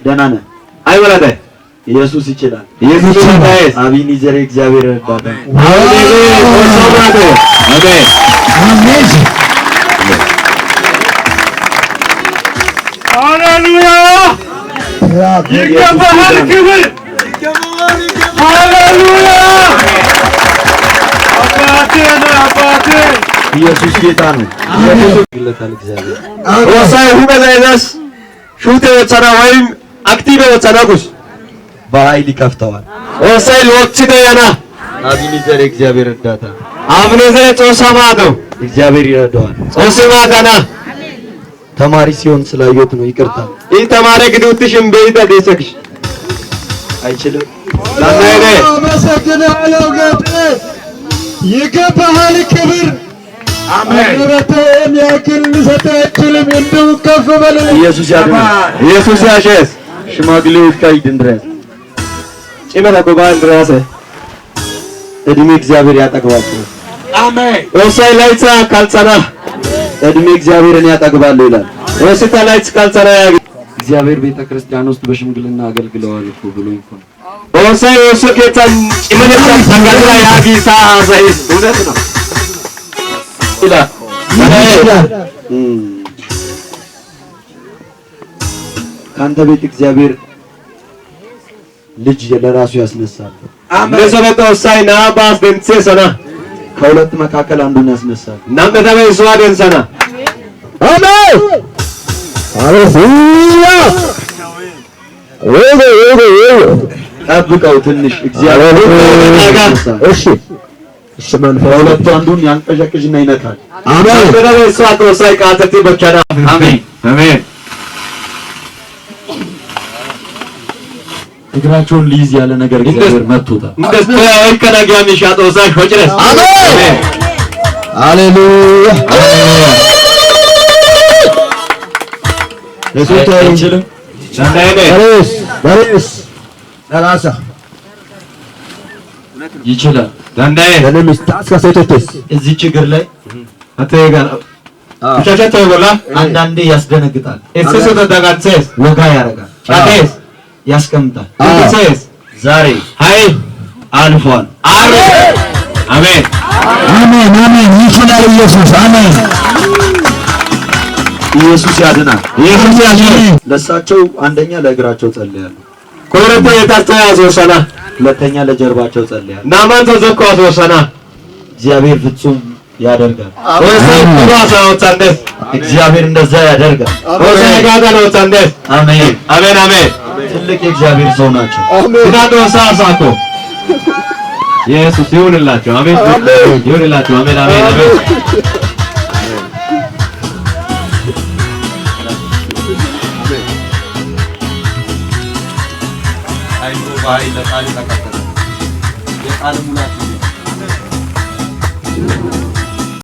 ደህና ነህ? አይበላደ ኢየሱስ ይችላል። ኢየሱስ ይችላል። አቢኔዘር እግዚአብሔር እርዳታ። አሜን። አሜን። ሃሌሉያ ይገባሃል ክብር። ሃሌሉያ አባቴ ነህ አባቴ። ኢየሱስ ጌታ ነው። ይለታል እግዚአብሔር። Xoossay huuphe shuute wothana ወይም active wothana ጉስ በኃይል ይከፍተዋል። Xoossay loyttidi yana አቢኔዘር የእግዚአብሔር እርዳታ። አብኔዘር Xoossaa maado እግዚአብሔር ይረዳዋል። Xoossi maaddana። ተማሪ ሲሆን ስላየሁት ነው። ይቅርታ። ይህ ተማሪ ግዱትሽን በይታ ደሰክሽ አይችልም። ዳንኤል አመሰግናለሁ ጌቴ፣ ይገባሃል ክብር። አንደበቴን ያክል ልሰጥህ አይችልም። እንዲሁ ከፍ በል። ኢየሱስ ያድናል። ኢየሱስ ያሸስ ሽማግሌዎች ጋር ሂድ እንድሪያስ። ጭመታ ጎባ እንድራሰ እድሜ እግዚአብሔር ያጠግባቸው። Xoossay laytha kaltsana እድሜ እግዚአብሔርን ያጠግባል ይላል። Xoossita layth kaltsana yaagi እግዚአብሔር ቤተ ክርስቲያን ውስጥ በሽምግልና አገልግለዋል እኮ ብሎኝ እኮ ነው። Xoossay ooso keettan cimatettan taggazira yaagi saa haasayis እውነት ነው። ይላል። ይችላል። ከአንተ ቤት እግዚአብሔር ልጅ ለራሱ ያስነሳል። Ne Xoossay naa baas denthesana ከሁለት መካከል አንዱን ያስነሳል። nam'etappe issuwa denthana። አሜን። ሃሌሉያ። ወይኔ ወይኔ ወይኔ። ጠብቀው ትንሽ እግዚአብሔር ያስነሳል። እሺ እሺ፣ መንፈስ ከሁለቱ አንዱን ያንቀዠቅዥና ይነካል። አሜን። Nam'etappe issuwa Xoossay qaatetti bochchana። አሜን። አሜን። እግራቸውን ሊይዝ ያለ ነገር እግዚአብሔር መጥቶታል። Inttes oykkana giya miishshaa Xoossay shocides። አሜን። ሃሌሉያ። አይችልም። ዳንኤል በሬስ በሬስ ለራሳ ይችላል። ዳንኤል ለነምስ ታስካ ሴቶቴስ እዚህ ችግር ላይ አተጋ ushachcha bolla አንዳንዴ ያስደነግጣል፣ issi dagantsees ወጋ ያደርጋል፣ cadees ያስቀምጣል። uttisees ዛሬ hay አልፏል። አሜን አሜን። አሜን አሜን። ይችላል ኢየሱስ። አሜን። ኢየሱስ ያድናል። ኢየሱስ ያሽል ለእሳቸው አንደኛ ለእግራቸው ጸልያለሁ፣ koyrotti etas azoosana ሁለተኛ ለጀርባቸው ጸልያለሁ። nam'antto zokko azoosana እግዚአብሔር ፍጹም ያደርጋል። Xoossay polo asa ooththandes እግዚአብሔር እንደዛ ያደርጋል። Xoossay hegaadan ooththandes አሜን። አሜን አሜን። ትልቅ የእግዚአብሔር ሰው ናቸው። Gita Xoossaa asakko ኢየሱስ ይሁንላቸው። አሜን ይሁንላቸው። አሜን አሜን አሜን። አይምሮ በኃይል ለቃል ተከፈተ። የቃል ሙላት